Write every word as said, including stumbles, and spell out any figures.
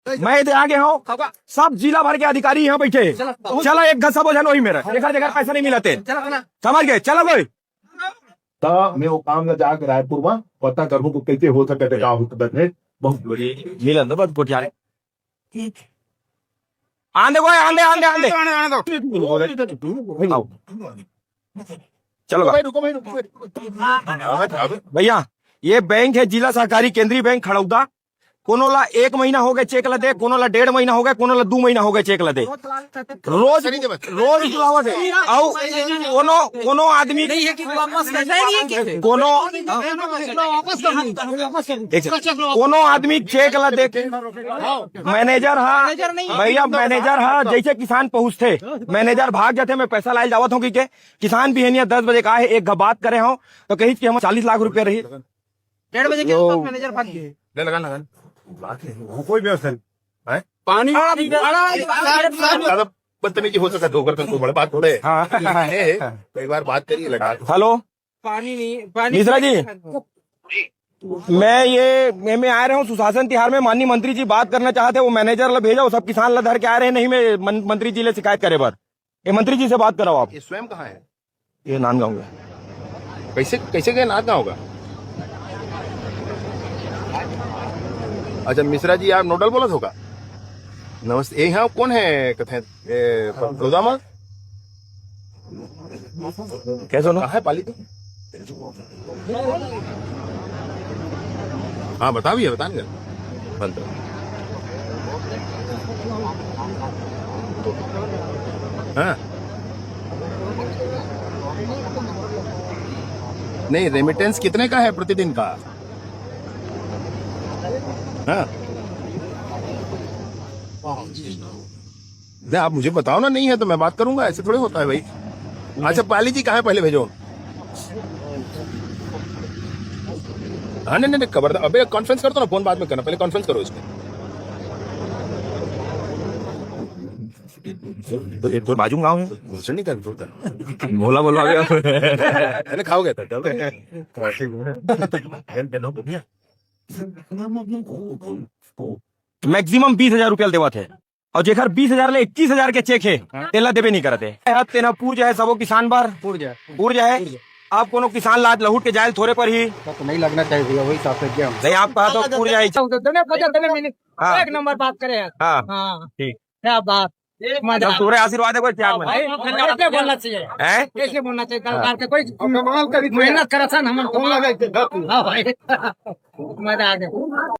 मैं तो आगे हूँ, सब जिला भर के अधिकारी यहाँ बैठे। चला एक घर सब झन वही मेरा, एक जगह पैसा नहीं मिलाते। समझ गए? चलो भाई। त मैं वो काम ला जाके रायपुर में पता करहूँ कि कैसे हो सकत हे, का हो सकत हे। बहुत बड़ी मिलन तो बहुत कोटियाले। आंदे भाई, आंदे, आंदे, आंदे। आओ। चलो भाई, रुको भाई, रुको भाई। भैया, ये बैंक है जिला सहकारी केंद्रीय बैंक खड़ौदा। कोनो ला एक महीना हो गए चेक ला दे, कोनो ला डेढ़ महीना हो गए, कोनो ला दो महीना हो गए चेक ला दे। रोज, रोज बुलावत हे। अउ कोनो, कोनो आदमी, कोनो, एक सेकंड। कोनो आदमी चेक ला दे के, मैनेजर हा, भैया, मैनेजर हा, जैसे किसान पहुंचते, मैनेजर भाग जाते, मैं पैसा लाए जावत हूँ कि के, किसान बिहनिया दस बजे का है, एक घ बात करे हो तो कही कि हम चालीस लाख रुपया रही। डेढ़ बजे के तो आसपास मैनेजर भाग गए। ले लगा, लगा। बात नहीं, वो कोई व्यवस्था नहीं। हैं? पानी, पानी, बड़ा ज्यादा बदतमीजी हो सकता है, धोकर तुमको बड़े बात थोड़े। हाँ। ये है, तो एक बार बात करिए, लगा। हेलो। पानी नहीं, पानी मिश्रा जी, नहीं। मैं ये, मैं, मैं आ रहा हूँ सुशासन तिहार में, माननीय मंत्री जी बात करना चाहते हैं, वो मैनेजर ला भेजा, वो सब किसान ला धर के आ रहे हैं, नहीं मैं मन-, मंत्री जी ले शिकायत करे बर, ये मंत्री जी से बात कराओ आप। ये स्वयं कहाँ है? ये नांदगांव में। कैसे, कैसे गए नांदगांव का? अच्छा, मिश्रा जी, आप नोडल बोलत हो का? नमस्ते, ये यहाँ कौन है? कथे, ए, गोदामा? कैसे हो? कहाँ है पाली तो? हाँ, बता भैया, बता नहीं। बंद। हाँ। नहीं, रेमिटेंस कितने का है प्रतिदिन का? हाँ। नहीं, आप मुझे बताओ ना, नहीं है तो मैं बात करूंगा, ऐसे थोड़े होता है भाई। अच्छा, पाली जी कहाँ है, पहले भेजो। हाँ, नहीं, नहीं, नहीं, खबरदार। अबे, कॉन्फ्रेंस कर दो ना, फोन बाद में करना, पहले कॉन्फ्रेंस करो इसमें। तो, तो बाजू गाँव है। भोला बोला अभी। अरे, खाओगे तो, चलो। मैक्सिमम बीस हजार रुपया देवत हे, अउ जेकर बीस हजार ले इक्कीस हजार के चेक हे, हाँ। तेला देबे नहीं करत हे। तेना पूर जाए सबो किसान बर। पूर जाए। पूर जाए। पूर जाए। अब कोनो किसान ला आज लहुट के जाए ल थोरे पर ही। तो नहीं लगना चाहिए भैया, वही साफ है क्या? नहीं, आप कहा तो पूर जाए। उधर देने, बजा देने मिनट। हाँ। एक नंबर बात करे यार। हाँ। हाँ। ठीक। क्या बात। मजा जब आ तोरे आशीर्वाद है कोई त्याग में। भाई, ऐसे बोलना चाहिए। हैं? ऐसे बोलना चाहिए। हाँ। कलाकार के कोई कमाल करी। मेहनत करा था ना, हम कौन लगा इधर? हाँ भाई। मजा आ गया।